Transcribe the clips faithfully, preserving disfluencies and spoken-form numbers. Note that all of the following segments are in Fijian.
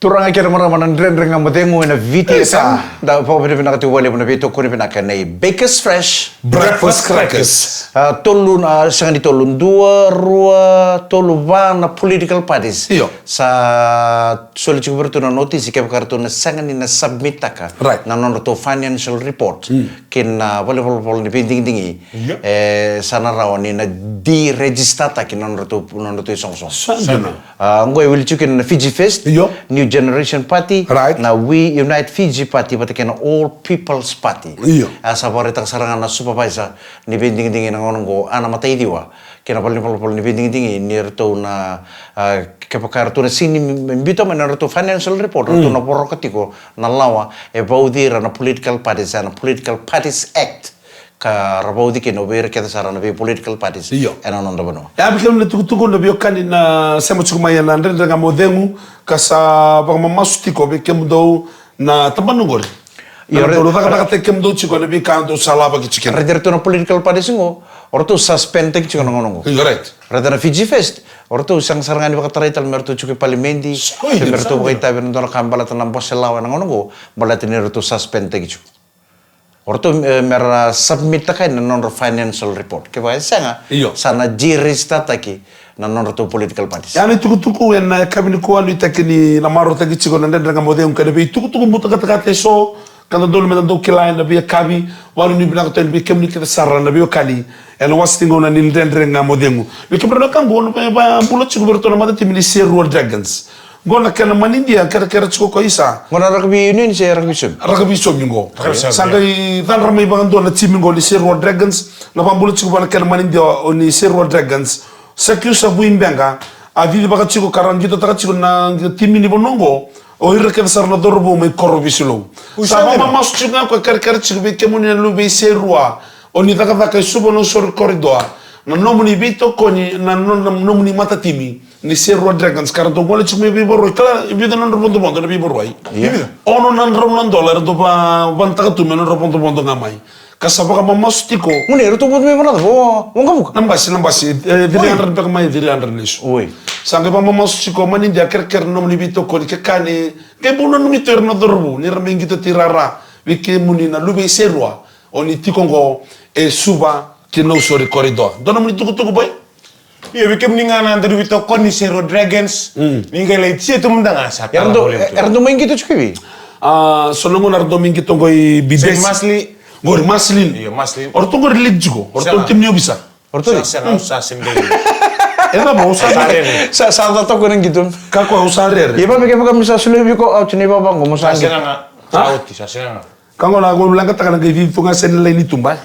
Turaga kei na marama na Dredre Ga Mo Cegu ena Viti Isa. F M. Da vakavinavinaka tiko vakalevu na veitokoni vinaka nei Bakers Fresh. Breakfast crackers. A, tolu na, sega ni tolu, dua, rua, tolu, va na political parties. Io. Sa soli tiko vei ratou na notisi kevaka ratou na sega ni na submittaka. Right. Na nodratou financial report. Mm. Kei na valenivolavola ni veidigidigi. Io. E, sa na rawa ni na deregistertaki na nodratou, na nodratou isoqosoqo. Sa dina. A, oqo e wili tiko kina na Fiji First, io, New Generation Party, right, na We Unite Fiji Party, vata kei na All People's Party. Io. A, sa vakaraitaka sara ga na supervisor ni veidigidigi na gauna oqo, Ana Mataiciwa, kei na valenivolavola ni veidigidigi ni ratou na, a, kevaka ratou na sega ni biuta mai na ratou financial report, ratou, mm, na voroka tiko na lawa e vauci ira na political parties, na Political Parties Act. Ka ra vauci kina o vei ira kece sara na vei political parties, io, ena noda vanua. E a vei kemuni na tukutuku na veiwekani na sema tiko mai ena Dredre Ga Mo Cegu, ka sa vakamamasu tiko vei kemudou na tabana oqori. Io, na ra-, dou cakacakataki kemudou tiko ena veika dou sa lavaki tiko kina. Raici iratou na political parties oqo, o ratou suspendtaki tiko na gauna oqo. Io, right. Raica na Fiji First, o ratou sega sara ga ni vakatarai tale me ratou tiko i palimedi, oi, se me ratou, sa dina, vakaitavi ena dua na ka baleta na bose lawa ena gauna oqo, baleta ni ratou suspendtaki tiko. O ratou, e, me ra submittaka na nodra financial report. Kevaka e sega, io, sa na deregistertaki na nodratou political parties. Ia na itukutuku ena yakavi nikua, nuitaki ni na marautaki tiko na Dredre Ga Mo Cegu kei na veitukutuku buta katakata eso, ka dodonu me da dau kila ena veiyakavi. Vanuinui vinaka tu yani vei kemuni kece sara na veiwekani ena wase ni gauna ni Dredre Ga Mo Cegu. Vei kemuni na wekaqu, au na vakabula tiko vei iratou na matatimi ni Serua Dragons. Qo na kena manidia, kerekere tiko ko Isa. Qo na rakavi union se rakavi saumi? Rakavi saumi qo. Rakavi saumi. Sa qai cadra mai vakadua na timi qo ni Serua Dragons. Na vakabula tiko vua na kena manidia o ni Serua Dragons. Sekiusa Vuibeqa, a cicivaka tiko ka ra qitotaka tiko na timi ni vanua qo. O ira kece sara na cauravou mai Korovisilou. Sa vakamamasu tiko ga ko e kerekere tiko vei kemuni na luve i Serua. O ni cakacaka e Suva, Nausori, Koroidoa. Na nomuni veitokoni, na no-, na nomuni matatimi ni Serua Dragons, ka ra dau gole tiko mai Veivakarauwai, kila e vica na nodra vodovodo na Veivakarauwai? Io. Ono na drau na dola era dau va-, vanataka tu me nodra vodovodo ga mai. Ka sa vakamamasu tiko. Muni, eratou vodo mai vanataka, vo, vo Waqavuka? Na basi, na basi, e, three hundred beka mai, three hundred lesu. Oi. Sa qai vakamamasu tiko, manidia, kerekere na nomuni veitokoni, kekani, qai bau nanumi tu ira na cauravou ni ra mai qito tiko rara vei kemuni na luve i Serua. O ni tiko qo e Suva kei Nausori, Koroidoa. Dua nomuni tukutuku, boy? Io, vei kemuni ga na daru veitokoni Serua Dragons. Mm. Ni qai lai tia tu mada ga sa. Era dau, era dau mai qito tiko i vei? A, so na gauna era dau mai qito qo i Bibesi. Saint Marcelin. Qori Marcelin. Io, Marcelin. O ratou qori league tiko. O ratou timi ni ovisa. O ratou league. Sa, sa, sa, sa, sa, e cava, au sa rere. Sa, sa, sa toka na qito. Kakua, au sa rere. Ia, vaka, vaka, mi sa solia vei iko out ni vava qo, mo sa qito. Sa sega ga. Sa oti, sa sega ga. Ka qo na qo leqataka na qai cici tu ga se na laini tuba.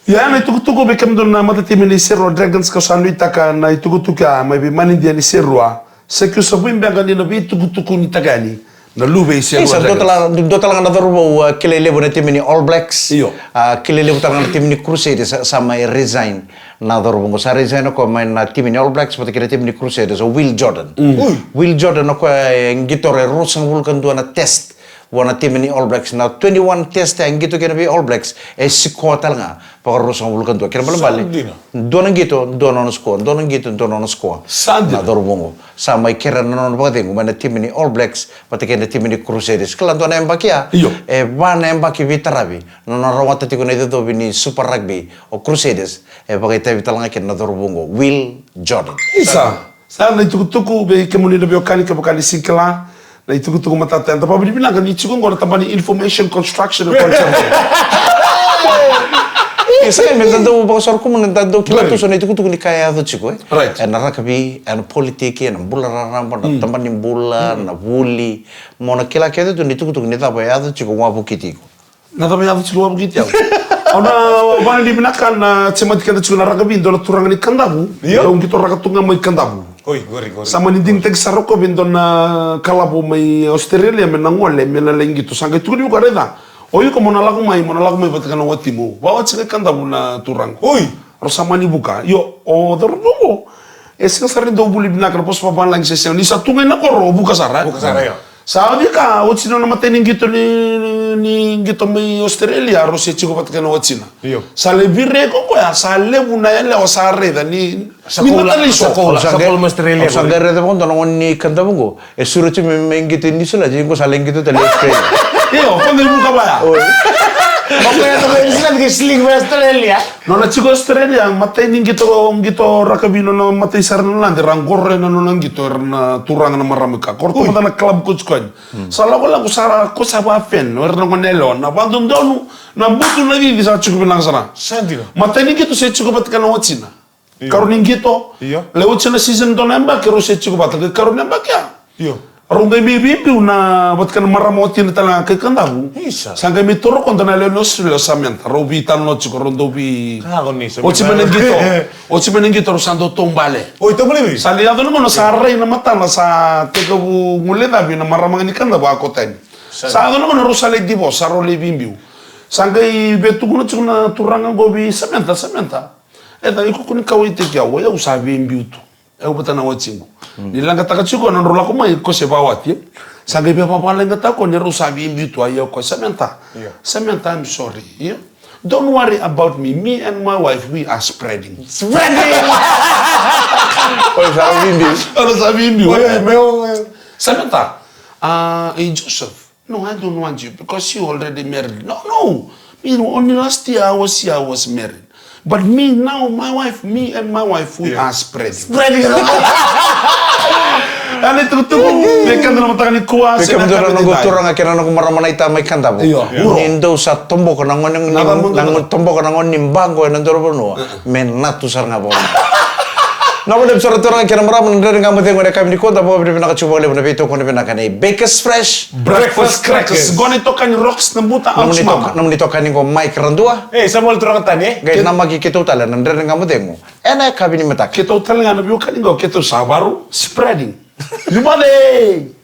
Ia na itukutuku vei kemudou na matatimi ni Serua Dragons, ka sa nuitaka na itukutuku ya mai vei manidia ni Serua. Sekiusa Vuibeqa ni na veitukutukunitaka yani na luve i Serua Dragons. Isa, dua tale, dua tale ga na cauravou, a, kilai levu na timi ni All Blacks. Io. A, kilai levu tale ga na timi ni Crusaders, sa, sa mai resign na cauravou qo. Sa resign o koya mai na timi ni All Blacks vata kei na timi ni Crusaders, o Will Jordan. Mm. Ui. Will Jordan o koya e qito e ruasagavulu ka dua na test vua na timi ni All Blacks. Na twenty-one test e qito kina vei All Blacks, e sikoa tale ga vakaruasagavulu ka dua. Kena ibalebale, sa dina, dua na qito, dua na nona sikoa, dua na qito, dua na nona sikoa. Sa dina. Na cauravou qo sa mai kerea na nona vakacegu mai na timi ni All Blacks vata kei na timi ni Crusaders. Kila, dua na yabaki ya, io, e va na yabaki veitaravi na nona rawata tiko na icocovi ni Super Rugby o Crusaders. E vakaitavi tale ga kina na cauravou qo, Will Jordan. Isa. Sa na itukutuku vei kemuni na veiwekani, kevaka ni sega ni kila na itukutuku matata, eda vakavinavinaka ni tiko qo na tabana ni information construction and culture. E sega, me da dau vakasorokumuni, da dau kila tu so na itukutuku ni ka e yaco tiko, e. Right. Ena rakavi, ena politiki, ena bula raraba, na tabana ni bula, na vuli. Mo na kila kece tu na itukutuku ni cava e yaco tiko, wavoki tiko. Na cava e yaco tiko, wavoki tiko. Au na vakavinavinaka na semati keda tiko na rakavi, dua na turaga ni Kadavu. Io. Dau qito raka tu ga mai Kadavu. Oi, qori, qori. Sa mani digitaki sara o koya vei dua na kalavo mai Australia me na gole, me na lai qito. Sa qai tukuni vei koya, raica, o iko mo na lako mai, mo na lako mai vata kei na watimu. Vakawati ga i Kadavu na turaga. Oi. Rau sa mani vuka. Io, o cauravou qo, e sega sara ni dau vuli vinaka na vosa vavalagi se sega. Ni sa tu ga ina koro, o vuka sara, e? Vuka sara, io. Sa vika, oti na nona matai ni qito ni, ni qito mai Australia, rau se tiko vata kei na watina. Io. Sa lai vire ko koya, sa levu na yalewa sa raica ni, sa ni koula, mataliso. Sa koula, sa koula mai Australia. Sa qai raica vakadola na gone ni Kadavu qo. E sura tu me, me qito i Niusiladi, qo sa lai qito tale i Australia. Io, ko qai vuka vaya. Oi. O koya toka i Niusiladi ke sling mai Australia. Nona tiko Australia, matai ni qito, qito rakavi nona matai sara na lade, ra qoroya na nona qito, era na turaga na marama ka. Ko ra toka mada na club ko tiko yani. Sa lakolako sara ko sa va fan, era na gone yalewa, na vadodonu, na butu na cici sa tiko vinaka sara. Sa dina. Matai ni qito se tiko vata kei na watina. Io. Karua ni qito. Io. Lai oti na season dua na yabaki, rau se tiko vata, qai karua ni yabaki ya. Io. Rau qai mai veibiu na vata kei na marama watina tale ga kei Kadavu. Isa. Sa qai mai toro koda na lewe ni Australia, Samantha. Rau veitalanoa tiko, rau dau vei. Ka ko ni sa oti mai na qito. Oti mai na qito, rau sa dau taubale. Oi, taubale vei? Sa lai yaco na gauna sa rai na matana, sa tekivu guilecavi na marama ga ni Kadavu a kauta yani. Sa. Sa yaco na gauna rau sa lai divorce, sa rau lai veibiu. Sa qai via tukuna tiko na turaga qo vei Samantha, Samantha. E ca, iko ko ni kauwaitaki au, o yau sa veibiu tu. Au vata na watiqu. Mm. Ni leqataka tiko na nodrau lako mai, ko se vawati. Sa qai via vavaleqataka ko ni rau sa veibiu tu, a ia ko Samantha. Io. Samantha, I'm sorry. Io. Don't worry about me. Me and my wife, we are spreading. Spreading! Oi, sa veibiu. Oi, sa veibiu. Oi, oi, meu, oi. Samantha, uh, hey, Joseph, no, I don't want you because you already married. No, no. Me, only last year I was here, I was married. But me now, my wife, me and my wife, we are spreading. Spreading. Ia na itukutuku, vei keda na mataka nikua, vei kemudou na noqu turaga kei na noqu marama naita mai Kadavu. Io. Ni dou sa toboka na gone, na gone, toboka na gone ni baqo ena dua na vanua. Me na tu sara ga vakavinaka. Na vale vei ira na turaga kei na marama na Dredre Ga Mo Cegu ena yakavi nikua, da vakavinavinaka tiko vakalevu na veitokoni vinaka nei Bakers Fresh. Breakfast crackers. Qo na itokani Rocks na buta. Nomuni toka, nomuni tokani qo Mike Radua. Ei, Samuel Turaga Tani, e? Qai namaki keitou tale na Dredre Ga Mo Cegu ena yakavi ni mataka. Keitou tale ga na veiwekani qo, keitou sa vakarau spreading. Yuvale!